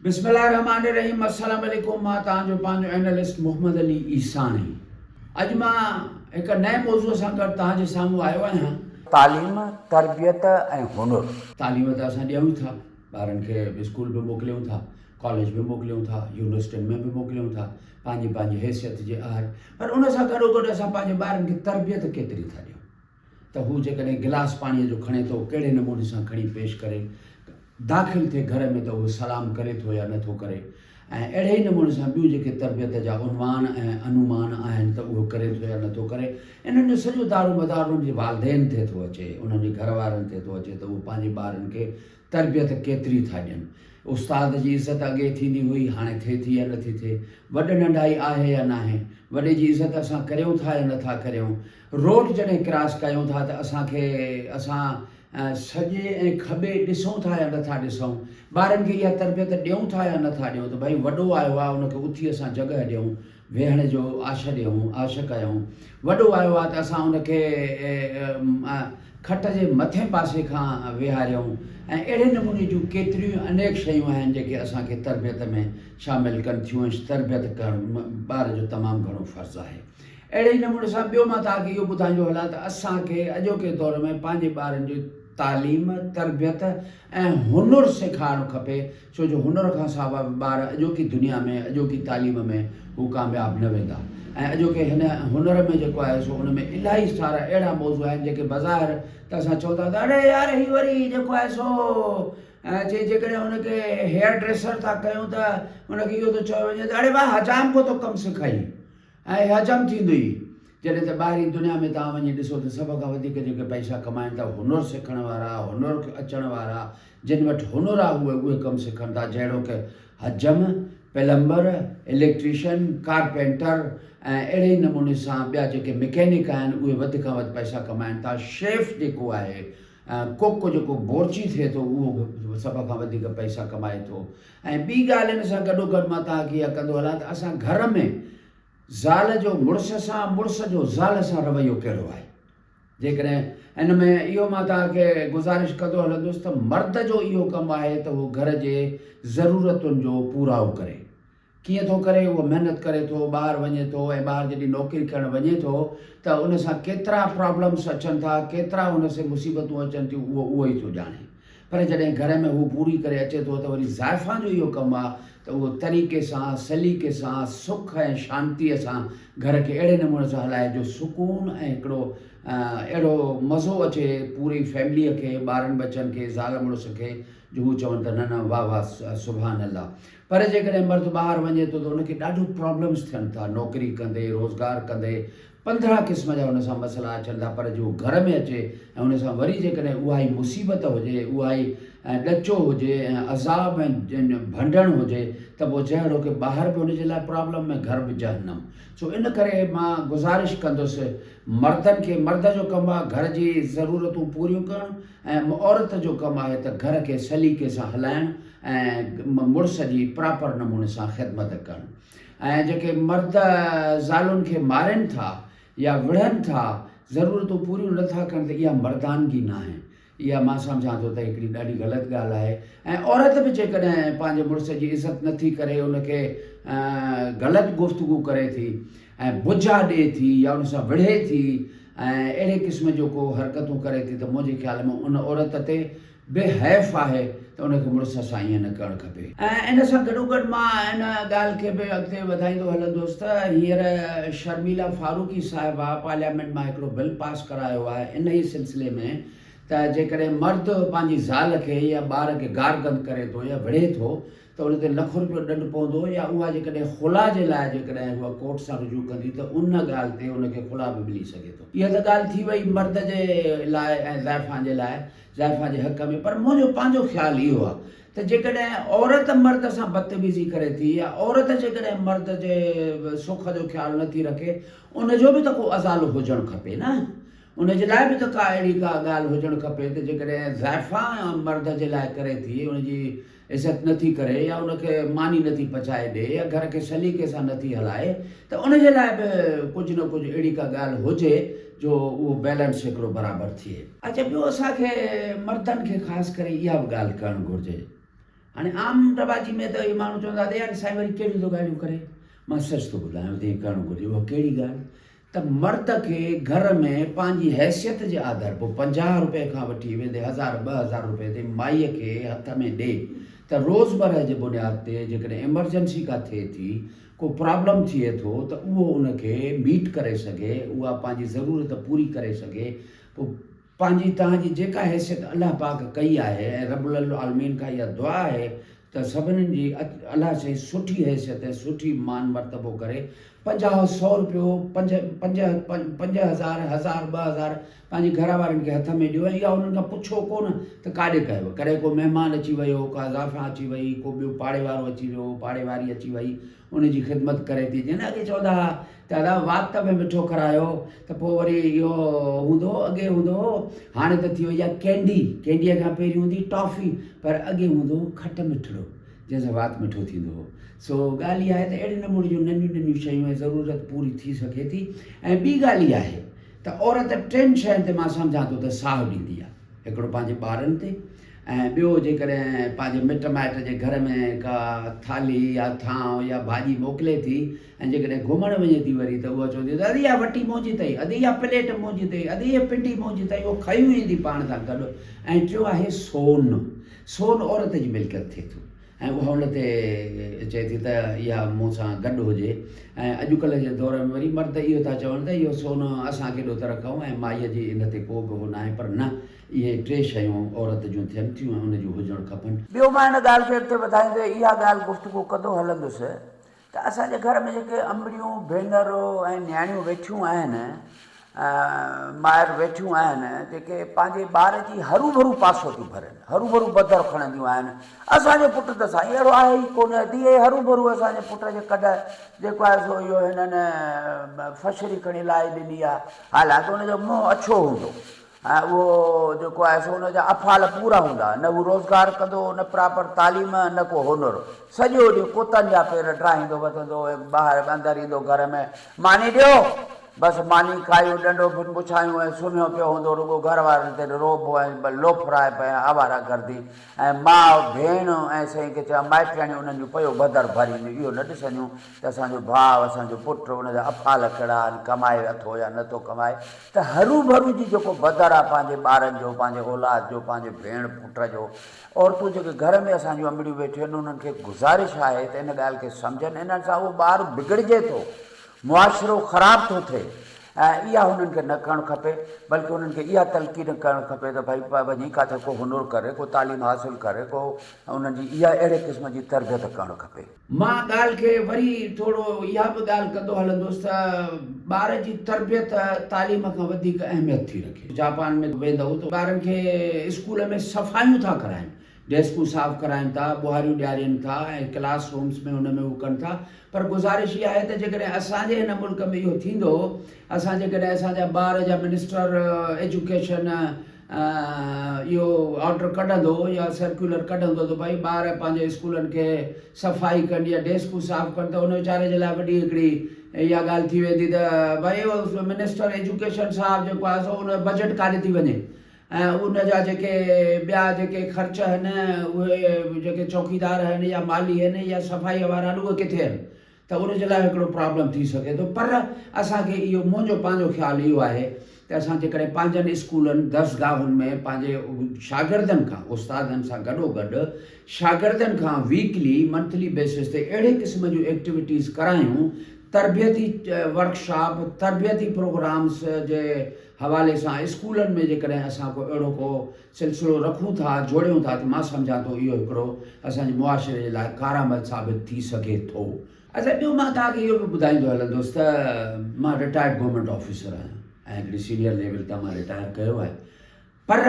بسم الله الرحمٰن الرحيم السلام عليڪم مان توهان جو پنهنجو اينالسٽ محمد علي عيساڻي اڄ مان هڪ نئين موضوع سان گڏ توهان جي سامهون آيو آهيان. تعليم، تربيت ۽ هنر. تعليم ته اسان ڏيون ٿا، ٻارن کي اسڪول به موڪليون ٿا، ڪاليج به موڪليون ٿا، يونيورسٽين ۾ به موڪليون ٿا، پنهنجي پنهنجي حيثيت جي آهر، پر ان سان گڏوگڏ اسان پنهنجي ٻارن کي تربيت ڪيتري ٿا ڏيون؟ ته هو جيڪڏهن گلاس پاڻيء جو کڻي ٿو ڪهڙي نموني سان کڻي پيش ڪري، داخل ٿئي گهر ۾ ته اهو سلام ڪري ٿو يا نه ٿو ڪري ۽ اهڙي ئي نموني سان ٻيون جيڪي تربيت جا عنوان ۽ انومان آهن ته اهو ڪري ٿو يا نه ٿو ڪري، انهن جو سڄو دارومدار انهن جي والدين تي ٿو اچي، انهن جي گهر وارن تي ٿو اچي ته اهو پنهنجي ٻارن کي تربيت ڪيتري ٿا ڏين. استاد جي عزت اڳي ٿيندي هئي، هاڻي ٿئي ٿي يا نٿي ٿئي؟ وڏ ننڍائي آهي يا ناهي؟ وڏي جي عزت اسان ڪريون ٿا يا نٿا ڪريون؟ روڊ جڏهن ڪراس ڪيون ٿا ته اسان کي اسان سڄي ۽ کٻي ڏسون ٿا يا نٿا ڏسون؟ ٻارن کي اها تربيت ڏيون ٿا يا نٿا ڏيون ته ڀئي وڏو آيو آهي ان کي اٿي اسان جڳهه ڏيون، ويهڻ جو آش ڏيون، آش ڪيون. وڏو آيو آهي ته اسان ان کي کٽ جي مٿين پاسي کان ويهاريون ۽ اهڙي نموني جون ڪيتريون انيڪ شيون آهن جيڪي اسان کي تربيت ۾ شامل ڪن ٿيون ۽ تربيت ڪرڻ ٻار جو تمام گهڻو فرض آهي. اهڙي ئي نموني سان ٻيو مان توهان کي اهو ٻڌائيندو هلان ته اسان کي اڄوڪي دور ۾ پنهنجي ٻارن جي تعليم، تربيت ۽ هنر سيکارڻ کپي ڇو جو هنر کان سواء به ٻار اڄوڪي دنيا ۾ اڄوڪي تعليم ۾ هو ڪامياب نه ويندا ۽ اڄوڪي هن هنر ۾ جيڪو آهي سو ان ۾ الاهي سارا اهڙا موضوع آهن جيڪي بظاهر ته اسان چئون ٿا ته اڙي يار هي وري جيڪو آهي سو چي جيڪڏهن هن کي هيئر ڊريسر ٿا ڪيون ته ان کي اهو ٿو چيو وڃي ته اڙي ڀاء حجام ڪو ٿو ڪم سکائي ۽ هضم ٿيندو ئي. جڏهن ته ٻاهرين دنيا ۾ توهان وڃي ڏسو ته سڀ کان وڌيڪ جيڪي پئسا ڪمائن ٿا هنر سکڻ وارا، هنر اچڻ وارا، جن وٽ هنر آهي اهي اهي ڪم سکن ٿا جهڙوڪ حجم، پلمبر، اليڪٽريشن، ڪارپينٽر ۽ اهڙي ئي نموني سان ٻيا جيڪي مڪينڪ آهن اهي وڌ کان وڌ پئسا ڪمائن ٿا. شيف جيڪو آهي ڪوڪ جيڪو بورچي ٿئي ٿو اهو به سڀ کان وڌيڪ پئسا ڪمائي ٿو. ۽ ٻي ڳالهه ان سان گڏوگڏ مان توهان کي اها ڪندو هلان ته اسان گهر ۾ زال جو مڙس سان، مڙس جو زال سان رويو ڪهڙو آهي؟ جيڪڏهن ان ۾ اهو مان توهان کي گذارش ڪندو هلندس ته مرد جو اهو ڪم آهي ته اهو گهر جي ضرورتن جو پورائو ڪري. ڪيئن ٿو ڪري؟ اهو محنت ڪري ٿو، ٻاهر وڃي ٿو ۽ ٻاهر جڏهن نوڪري ڪرڻ وڃي ٿو ته ان سان ڪيترا پرابلمس اچن ٿا، ڪيترا هن سي مصيبتون اچن ٿيون اهو اهو ئي ٿو ڄاڻي. پر جڏهن گهر ۾ هو پوري ڪري اچي ٿو ته وري زائفان جو اهو ڪم آ ته اهو طريقي سان، سليقي سان، سک ۽ شانتيء سان گهر کي اهڙي نموني سان هلائي جو سڪون ۽ هڪڙو اهڙو مزو اچي پوري فيمليء کي، ٻارن ٻچن کي، زال مڙس کي جو هو چون ته نه نه واه واه سبحان الله. پر جيڪڏهن مرد ٻاهر وڃي ٿو ته ان کي ڏاڍو پرابلمس ٿين ٿا، نوڪري ڪندي، روزگار ڪندي، 15 قسم جا ان سان مسئلا اچن ٿا پر جو گهر ۾ اچي ۽ ان سان وري جيڪڏهن اها ئي مصيبت هجي، اها ئي ڏچو هجي ۽ عذاب ۽ ڀنڊڻ هجي ته پوء جهڙو ڪه ٻاهر به ان جي لاء پرابلم ۽ گهر به جهنم. سو ان ڪري مان گذارش ڪندس مردن کي مرد جو ڪم آهي گهر جي ضرورتون پوريون ڪرڻ ۽ عورت جو ڪم آهي ته گهر کي سليقي سان هلائڻ ۽ مڙس جي پراپر نموني سان خدمت ڪرڻ. ۽ جيڪي مرد زالن کي مارين ٿا يا وڙهن ٿا، ضرورتون پوريون نه ٿا ڪن ته اها مردانگي ناهي. اها مان سمجهان ٿو ته هڪڙي ڏاڍي غلط ڳالهه آهي ۽ عورت به جيڪڏهن پنهنجي مڙس جي عزت نه ٿي ڪري ان کي غلط گفتگو ڪري ٿي ۽ بجا ڏئي ٿي يا ان سان وڙهي ٿي ۽ اهڙي قسم جو ڪو حرڪتون ڪري ٿي ته منهنجي خيال ۾ ان عورت تي به حيف آهي ته ان کي مڙس سان ائين نه ڪرڻ کپي. ۽ ان سان گڏوگڏ مان ان ڳالهه کي به اڳتي وڌائيندو هلندس ته هينئر شرميلا فاروقي صاحبه پارليامينٽ مان هڪڙو بل پاس ڪرايو آهي انهيء سلسلي ۾ ته جيڪڏهن مرد پنهنجي زال کي يا ٻار کي گارگند ڪري ٿو يا وڙهي ٿو ته ان تي لک روپيو ڏنڊ پوندو يا اها جيڪڏهن خلع جي لاء جيڪڏهن هوء ڪورٽ سان رجوع ڪندي ته ان ڳالهه تي ان کي خلع به ملي سگهي ٿو. اها ته ڳالهه ٿي وئي مرد جي لاء ۽ زائفان جي لاء، زائفان جي حق ۾ پر منهنجو پنهنجو خيال اهو آهي ته جيڪڏهن عورت مرد سان بدتميزي ڪري ٿي يا عورت جيڪڏهن مرد جي سک جو خيال نه ٿي رکي ان جو به ته ڪو ازالو هجڻ کپي نه ان جي لاء به ته ڪا اهڙي ڪا ڳالهه هجڻ کپي ته جيڪڏهن زائفان مرد جي لاء ڪري ٿي ان جي عزت نه ٿي ڪري يا ان کي ماني نه ٿي پچائي ڏي يا گهر کي سليقي سان نه ٿي هلائي ته ان جي لاء به ڪجهه نه ڪجهه اهڙي ڪا ڳالهه هجي جو اهو بيلنس هڪڙو برابر ٿئي. اڇا ٻيو اسان کي مردن کي خاص ڪري اها به ڳالهه ڪرڻ گهرجي. هاڻي عام رواجي ۾ ته اهي ماڻهو چوندا ته يار سائين وري ڪهڙيون ٿو ڳالهيون ڪري. مان سچ ٿو ٻڌايان ته ائين ڪرڻ گهرجي. اها ڪهڙي ڳالهه ته مرد کي گهر ۾ پنهنجي حيثيت جي آڌار پوء 50 روپيه کان وٺي ويندي هزار 2000 روپيه تائين مائيء کي هٿ ۾ ڏي ته روزمرهه جي بنياد تي جيڪڏهن ايمرجنسي ڪا ٿئي ٿي ڪو پرابلم ٿئي ٿو ته اهو ان کي ميٽ ڪري سگهي اها پنهنجي ضرورت پوري ڪري سگهي پوء پنهنجي توهان جي جيڪا حيثيت الله پاڪ ڪئي آهي ۽ رب العالمين کان اها دعا آهي ته سڀني جي الله سائين سٺي حيثيت ۽ سٺي مان مرتبو ڪري 50 سو روپيو پنج پنج 5000 هزار 2000 پنهنجي گهر وارن کي هٿ ۾ ڏيو ۽ اها انهن کان پڇو ڪونه ته ڪاڏي ڪيو ڪڏهن ڪو مهمان اچي ويو ڪا زائفان اچي وئي ڪو ٻيو پاڙي وارو اچي ويو پاڙي واري اچي وئي ان جي خدمت ڪري ٿي جيئن نه اڳي چوندا ها ته ادا وات ۾ مٺو کرايو ته پوء وري اهو هوندو هو اڳي هوندو هو هاڻي ته ٿي وئي آهي ڪينڊي ڪينڊيء کان پهرين هوندي ٽافي پر اڳي هوندو هو کٽ مٺڙو جنهن سان وات مٺو ٿيندو هو سو ڳالهه اها آهي ته اهڙي نموني جون ننڍيون ننڍيون شيون ۽ ضرورت پوري ٿي سگهي ٿي ۽ ٻي ڳالهه اها آهي ته عورت ٽن شين تي مان سمجهان ٿو ته ساهه ڏيندي آهي هڪڙو پنهنجي ٻارن تي ۽ ٻيو جيڪڏهن پنهنجي مٽ مائٽ جي گهر ۾ ڪا ٿالهي يا ٿانء يا ڀاڄي موڪلي ٿي ۽ جيڪڏهن گهمڻ وڃي ٿي وري ته اها چوندي ته ادي اها وٽي منهنجي اٿئي، ادي اها پليٽ منهنجي اٿئي، ادي اها پنڊي منهنجي اٿئي، اهو کنيون ايندي پاڻ سان گڏ. ۽ ٽيون آهي سون. سون عورت جي ملڪيت ٿئي ٿو ۽ اها ان تي چئي ٿي ته اها مون سان گڏ هجي ۽ اڄڪلهه جي دور ۾ وري مرد اهو ٿا چون ته اهو سون اسان ڪيڏو ته رکون ۽ مائيء جي ان تي ڪو به هو ناهي پر نه اهي ٽي شيون عورت جون ٿين ٿيون ۽ ان جون هجڻ کپن. ٻيو مان هن ڳالهه کي اڳتي وڌائيندي اها ڳالهه گفتگو ڪندو هلندس ته اسان جي گهر ۾ جيڪي امڙيون، ڀينرون ۽ نياڻيون ويٺيون آهن، مائر ويٺيون آهن، جيڪي پنهنجي ٻار جي هروڀرو پاسو ٿيون ڀرين، هروڀرو بدر کڻنديون آهن. اسان جو پٽ ته سائين اهڙو آهي ئي ڪونه، ادي هروڀرو اسان جي پٽ جي ڪڍ جيڪو آهي سو اهو هنن فشري کڻي لائي ڏني آهي، حالانڪه ان جو منهن اڇو هوندو. ۽ اهو جيڪو آهي سو ان جا افعال پورا هوندا، نه هو روزگار ڪندو، نه پراپر تعليم، نه ڪو هنر. سڄو ڏينهن ڪتن جا پير ڊاهيندو وتندو ۽ ٻاهر اندر ايندو گهر ۾ ماني ڏيو! بس ماني کايون، ڏنڊو بڇايون ۽ سمهيو پيو هوندو، رڳو گهر وارن تي رعب ۽ لوفرائپ ۽ آواره گردي ۽ ماء، ڀيڻ ۽ سائين کي چوان مائٽياڻيون انهن جون پيو بدر ڀرينديون، اهو نه ڏسنديون ته اسان جو ڀاء، اسان جو پٽ، ان جا افعال ڪهڙا آهن، ڪمائي اٿو يا نه ٿو ڪمائي. ته هروڀرو جي جيڪو بدر آ پنهنجي ٻارن جو، پنهنجي اولاد جو، پنهنجي ڀيڻ پٽ جو، عورتون جيڪي گهر ۾ اسان جون امڙيون ويٺيون آهن انهن کي گذارش آهي ته ان ڳالهه کي سمجهن انهن سان اهو ٻار بگڙجي ٿو، معاشرو خراب ٿو ٿئي ۽ اها هنن کي نه ڪرڻ کپي بلڪه انهن کي اها تلقين ڪرڻ کپي ته ڀائي وڃي ڪاٿي ڪو هنر ڪر، ڪو تعليم حاصل ڪر، ڪو انهن جي اها اهڙي قسم جي تربيت ڪرڻ کپي. مان ڳالهه کي وري ٿورو اها به ڳالهه ڪندو هلندس ته ٻار جي تربيت تعليم کان وڌيڪ اهميت ٿي رکي. جاپان ۾ ويندؤ ته ٻارن کي اسڪول ۾ صفايون ٿا ڪرائين، ڊيسڪون صاف ڪرائين ٿا، ٻوهاريون ڏيارين ٿا ۽ ڪلاس رومس ۾ ان ۾ هو ڪن ٿا پر گذارش اها آهي ته جيڪڏهن اسان جي هن ملڪ ۾ اهو ٿيندو، اسان جيڪڏهن اسان جا ٻار جا منسٽر ايجوڪيشن اهو آرڊر ڪڍندو يا سرڪيولر ڪڍندو ته ڀائي ٻار پنهنجي اسڪولن کي صفائي ڪن يا ڊيسڪون صاف ڪن ته ان ويچاري جي لاء وڏي هڪڙي اها ڳالهه ٿي ويندي ته ڀائي منسٽر ايجوڪيشن صاحب جيڪو آهي سو ان جو بجيٽ ڪاڏي ٿي وڃي ۽ ان جا جيڪي ٻيا جيڪي خرچ آهن اهي جيڪي چوڪيدار آهن يا مالي آهن يا صفائي وارا آهن اهي ڪٿي آهن ته ان جي لاء هڪڙو پرابلم ٿي سگهي ٿو پر اسان کي اهو منهنجو پنهنجو خيال اهو آهي ته اسان جيڪڏهن پنهنجن اسڪولن درسگاهن ۾ پنهنجي شاگردن کان استادن سان گڏو گڏ شاگردن کان ويڪلي منٿلي بيسس تي اهڙي قسم جون ايڪٽيوٽيز ڪرايون تربيتي ورڪشاپ تربيتي پروگرامس جي حوالي سان اسڪولن ۾ جيڪڏهن اسان ڪو اهڙو ڪو سلسلو رکون ٿا، جوڙيون ٿا ته مان سمجهان ٿو اهو هڪڙو اسان جي معاشري جي لاء ڪارآمد ثابت ٿي سگهي ٿو. اڇا ٻيو مان توهان کي اهو به ٻڌائيندو هلندس ته مان رٽائرڊ گورنمينٽ آفيسر آهيان ۽ هڪڙي سينيئر ليول تان مان رٽائر ڪيو آهي پر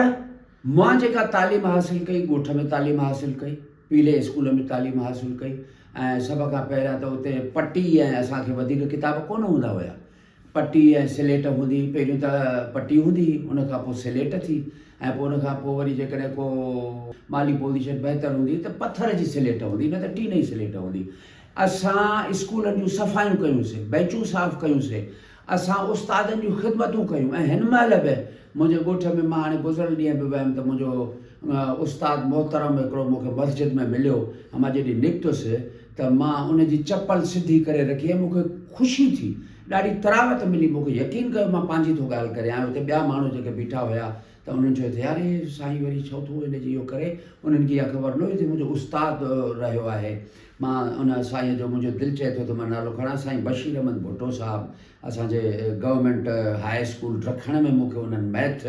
مان جيڪا تعليم حاصل ڪئي ڳوٺ ۾ تعليم حاصل ڪئي پيلي اسڪول ۾ تعليم حاصل ڪئي ۽ سڀ کان پهريان ته اتي پٽي ۽ اسان کي وڌيڪ ڪتاب ڪونه هوندا هيا پٽي ۽ سليٽ هوندي هئي، پهريون ته پٽي هوندي هئي، ان کان پوء سليٽ ٿي ۽ پوء ان کان پوء وري جيڪڏهن ڪو مالي پوزيشن بهتر هوندي هئي ته پٿر جي سليٽ هوندي نه ته ٽين جي سليٽ هوندي. اسان اسڪولن جون صفايون ڪيون سي، بئنچون صاف ڪيون سي، اسان استادن جون خدمتون ڪيون ۽ هن مهل به منهنجي ڳوٺ ۾ مان هاڻي گذريل ڏينهن به ويم ته منهنجو استاد محترم هڪڙو مون کي مسجد ۾ مليو ۽ مان جڏهن نڪتس ته مان ان جي چپل سڌي ڪري رکي ۽ مون کي خوشي ٿي ڏاڍي تراوت ملي مون کي يقين ڪيو مان پنهنجي ٿو ڳالهه ڪريان ۽ اتي ٻيا ماڻهو جيڪي بيٺا هيا ته انهن چيو ته يار هي سائين وري ڇو ٿو هن جي اهو ڪري انهن کي اها خبر نه هئي ته منهنجو استاد رهيو آهي مان ان سائين جو منهنجو دل چئي ٿو ته مان نالو کڻان سائين بشير احمد ڀٽو صاحب اسان جي گورنمينٽ هاء اسڪول رکڻ ۾ مون کي انهن مئٿ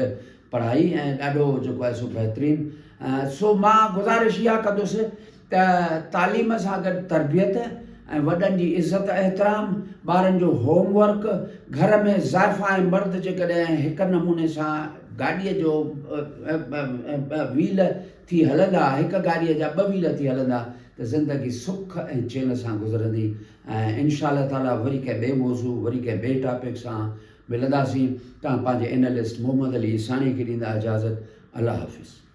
پڙهائي ۽ ڏاڍو جيڪو آهي سو بهترين سو مان گذارش اها ڪندس ته تعليم سان گڏ تربيت ۽ وڏن جي عزت احترام ٻارن جو هوم ورڪ گهر ۾ زائفا ۽ مرد جيڪڏهن هڪ نموني سان گاڏيء جو ويل ٿي هلندا هڪ گاڏيء جا ٻه ويل ٿي هلندا ته زندگي سک ۽ چين سان گذرندي ۽ انشاء الله تعالي وري ڪنهن ٻئي موضوع وري ڪنهن ٻئي ٽاپڪ سان ملنداسين. توهان پنهنجي اينالسٽ محمد علي عيساڻي کي ڏيندا اجازت. الله حافظ.